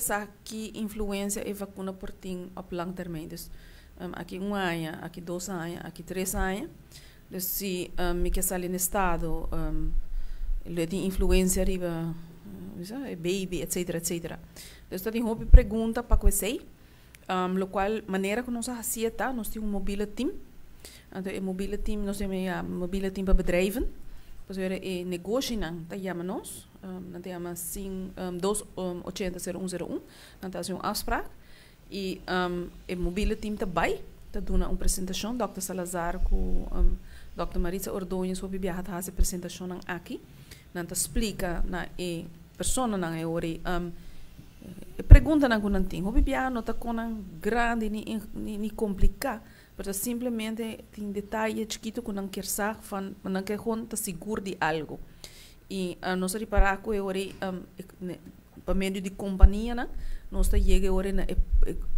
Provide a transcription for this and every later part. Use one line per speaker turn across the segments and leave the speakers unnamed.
sa ki influensia e vakuna por tin op lang termijn. Dus aki un aña, aki 2 aña, aki 3 aña. Dus si mi ke sali na estado, e tin influensia riba baby, etc, etc. Dus tin hopi pregunta pa esei. Lokual manera ku nos a hasi ta, nos tin un mobiele team. Anto, e mobiele team, nos tin un mobiele team pa bedrijven. Dus e negoshinan ta yama nos, nan ta yama 5 2 80 0101, nan ta hasi un afspraak. E e mobiele team ta bai, ta duna un presentashon, Dr. Salazar ku Dr. Maritza Ordonez hopi biaha ta hasi presentashon aki. Nan ta splika na e personanan e ora e preguntanan ku nan tin. Hopi biaha no ta kosnan grandi ni kompliká, pero simplemente tin detaye chikitu ku nan ke sa van nan ke gewoon ta sigur di algu. I nos a ripará ku e ora pa medio di kompanianan, nos ta yega ora na e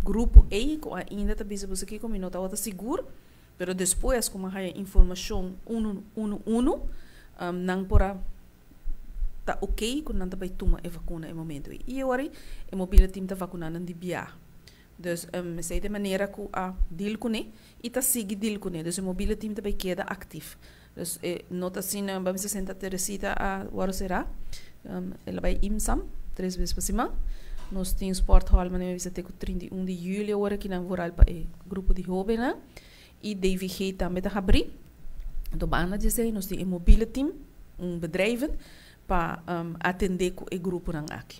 grupo ei ku ainda ta bisa bo ku mi no tabata sigur, pero despues ku m'a haya informashon unu unu unu, nan por a ta ok ku nan ta bai tuma e vakuna e momento ei. I ora e mobiele team ta vakuná nan di biaha. Dus esei ta e manera ku a deal kuné i ta sigui deal kuné. Dus e mobiele team ta bai keda aktief. Dus no ta asina, ban bisa Santa Teresita a wòrdu será. El a bai IMSAM tres bes pa siman. Nos tin sport hall manera mi bisa te ku 31 di yüli awor aki nan vooral pa e grupo di hóbennan. I DVG tambe ta habrí. Anto banda di esei nos tin e mobiele team, un bedrijven, pa atendé ku e gruponan aki.